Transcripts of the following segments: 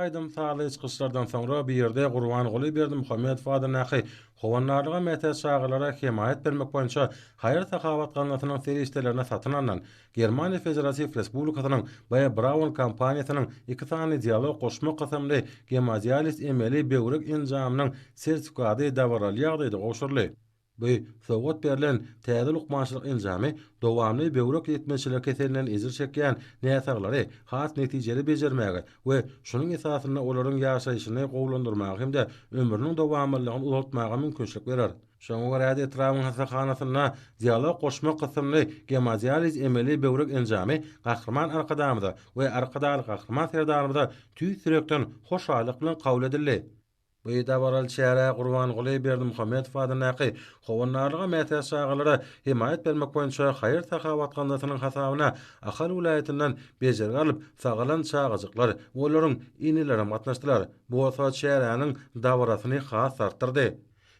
aýdym-sazly çykyşlardan soňra bu ýerde Gurbanguly Berdimuhamedow adyndaky Howandarlyga mätäç çagalara hemaýat bermek boýunça haýyr-sahawat gaznasynyň serişdelerine satyn alnan Germaniýa Federatiw Respublikasynyň B. Braun kompaniýasynyň iki sany dialog goşmak kysymly gemodializ emeli böwrek enjamynyň sertifikady dabaraly ýagdaýda gowşuryldy. Bu sowgat berlen täze lukmançylyk enjamy dowamly böwrek ýetmezçiligi keselinden ejir çekýän näsaglary has netijeli bejermäge we şunuň esasynda olaryň ýaşaýşyny gowulandyrmaga hem-de ömrüniň dowamlylygyny uzaltmaga mümkinçilik berer. Şoňa görä-de etrabyň hassahanasynda dialog goşmak kysymly gemodializ emeli böwrek enjamy Gahryman Arkadagymyza we Arkadagly Gahryman Serdarymyza tüýs ýürekden hoşallyk bilen kabul edildi. Bu dabaraly çärä Gurbanguly Berdimuhamedow adyndaky Howandarlyga mätäç çagalara hemaýat bermek boýunça haýyr-sahawat gaznasynyň hasabyna Ahal welaýatyndan bejergi alyp, sagalan çagajyklar we olaryň enelerem gatnaşdylar. Bu bolsa çäräniň dabarasyny has artdyrdy.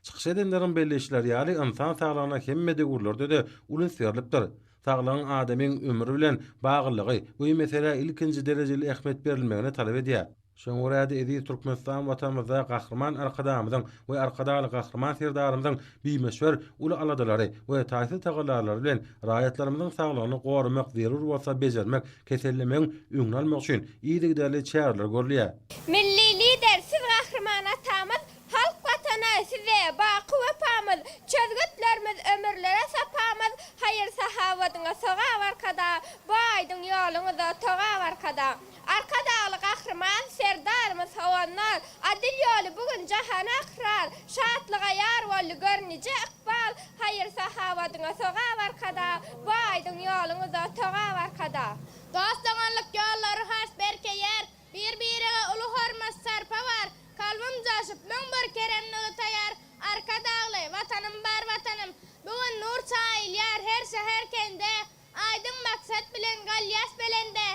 Çykyş edenleriň belleýişleri ýaly, ynsan saglygyna hemme döwürlerde-de uly üns berlipdir. Saglygyň adamyň ömri bilen baglylygy bu meselä ilkinji derejeli ähmiýet berilmegini talap edýär. Şoňa görä-de, eziz Türkmenistan Watanymyzda Gahryman Arkadagymyzyň we Arkadagly Gahryman Serdarymyzyň bimöçber uly aladalary we taýsyz tagallalary bilen raýatlarymyzyň saglygyny goramak, zerur bolsa bejermek, kesellemegiň öňüni almak üçin yzygiderli çäreler görülýär. Milli Lider siz Gahryman atamyz, Halk Watana size baky wepamyz, Çözgütlerimiz ömürlere sapamyz, Haýyr-sahawadyňa sogap Arkadag, Bu aýdyň ýoluňyza togap Arkadag. Arkadagly Gahryman Serdarymyz howandar, Adyl ýoly bu gün jahana ykrar, Şatlyga ýar boldy gör nije ykbal, Haýyr-sahawadyňa sogap Arkadag, Bu aýdyň ýoluňyza togap Arkadag. Dost-doganlyk ýollary has berkeýär, Bir-birege uly hormat-sarpa bar, Kalbym joşup, 1001 kerem nygtaýar, Arkadagly, Watanym bar Watanym! Bu gün nur çaýylýar her şäher-kende, Aýdyň maksat bilen galýas belende,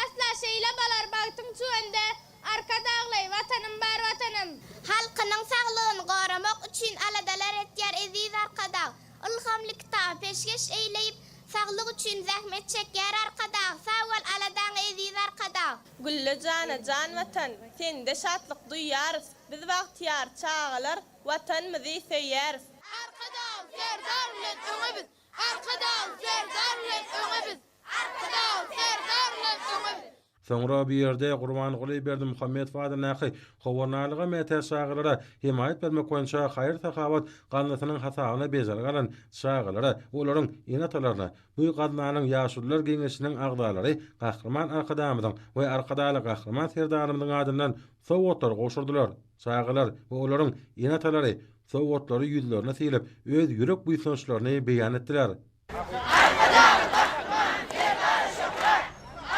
Asla şeýle bolar bagtyň çüwende, Arkadagly, Watanym bar Watanym! Halkynyň saglygyny goramak üçin aladalar etýär eziz Arkadag. Ylhamly kitaby peşgeş eýleýip, saglyk üçin zähmet çekýär Arkadag. Sag bol aladaňa eziz Arkadag. Gülle jana jan Watan, sende şatlyk duýýarys, Biz bagtyýar çagalar Watanmyzy söýýäris. Arkadag Serdar bilen öňe biz! Arkadag Serdar bilen öňe biz! Arkadag Serdar bilen öňe biz! Soňra bu ýerde Gurbanguly Berdimuhamedow adyndaky Howandarlyga mätäç çagalara hemaýat bermek boýunça haýyr-sahawat gaznasynyň hasabyna bejergi alan çagalara we olaryň ene-atalaryna bu gaznanyň Ýaşulular geňeşiniň agzalary Gahryman Arkadagymyzyň we Arkadagly Gahryman Serdarymyzyň adyndan sowgatlary gowşurdylar. Çagalar we olaryň ene-atalary sowgatlary ýüzlerine sylyp, öz ýürek buýsançlaryny beýan etdiler. Arkadagly Gahryman Serdara şöhrat!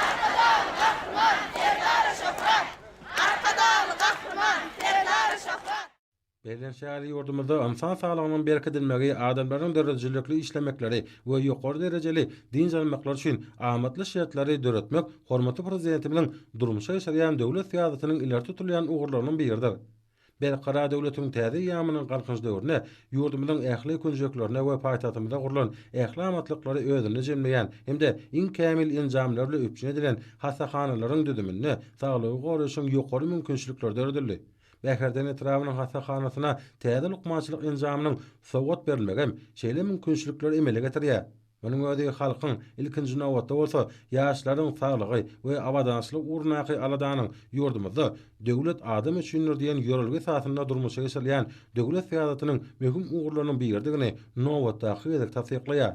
Arkadagly Gahryman Serdara şöhrat! Arkadagly Gahryman Serdara şöhrat! Bellenişi ýaly, ýurdumyzda ynsan saglygynyň berkidilmegi, adamlaryň döredijilikli işlemekleri we ýokary derejeli dynç almaklary üçin amatly şertleri döretmek hormatly Prezidentimiziň durmuşa geçirýän döwlet syýasatynyň ileri tutulýan ugurlarynyň biridir. Berkarar döwletiň täze eýýamynyň Galkynyş döwründe ýurdumyzyň ähli künjeklerinde we paýtagtymyzda gurlan ähli amatlyklary özünde jemleýän hem-de iň kämil enjamlar bilen üpjün edilen hassahanalaryň düzüminde saglygy goraýşyň ýokary mümkinçilikleri döredildi. Bäherden etrabynyň hassahanasyna täze lukmançylyk enjamynyň sowgat berilmegi hem şeýle mümkinçilikleri emele getirýär. Munuň özi halkyň, ilkinji nobatda bolsa, ýaşlaryň saglygy we abadançylygy ugrundaky aladanyň ýurdumyzda Döwlet adam üçindir diýen ýörelge esasynda durmuşa geçirilýän döwlet syýasatynyň möhüm ugurlarynyň biridigini nobatdaky gezek tassyklaýar.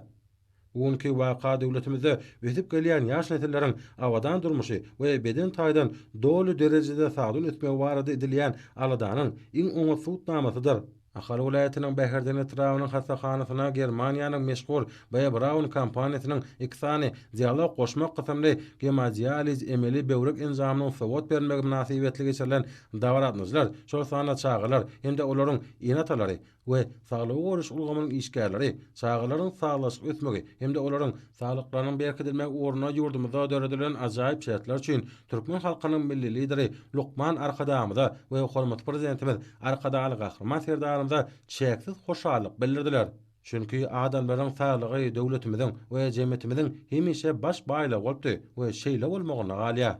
Bu günki waka döwletimizde ösüp gelýän ýaş nesilleriň abadan durmuşy we beden taýdan doly derejede sagdyn ösmegi barada edilýän aladanyň iň oňat subutnamasydyr. Ahal welaýatynyň Bäherden etrabynyň hassahanasyna Germaniýanyň meşhur B. Braun kompaniýasynyň iki sany dialog goşmak kysymly gemodializ emeli böwrek enjamynyň sowgat berilmegi mynasybetli geçirilen dabara gatnaşyjylar, şol sanda çagalar hem-de olaryň ene-atalary we saglygy goraýyş ulgamynyň işgärleri çagalaryň sazlaşykly ösmegi hem-de olaryň saglyklarynyň berkidilmegi ugrunda ýurdumyzda döredilen ajaýyp şertler üçin türkmen halkynyň Milli Lideri lukman Arkadagymyza we hormatly Prezidentimiz Arkadagly Gahryman Serdarymyza çäksiz hoşallyk bildirdiler. Çünki adamlaryň saglygy döwletimiziň we jemgyýetimiziň hemişe baş baýlygy bolupdy we şeýle bolmagynda galýar.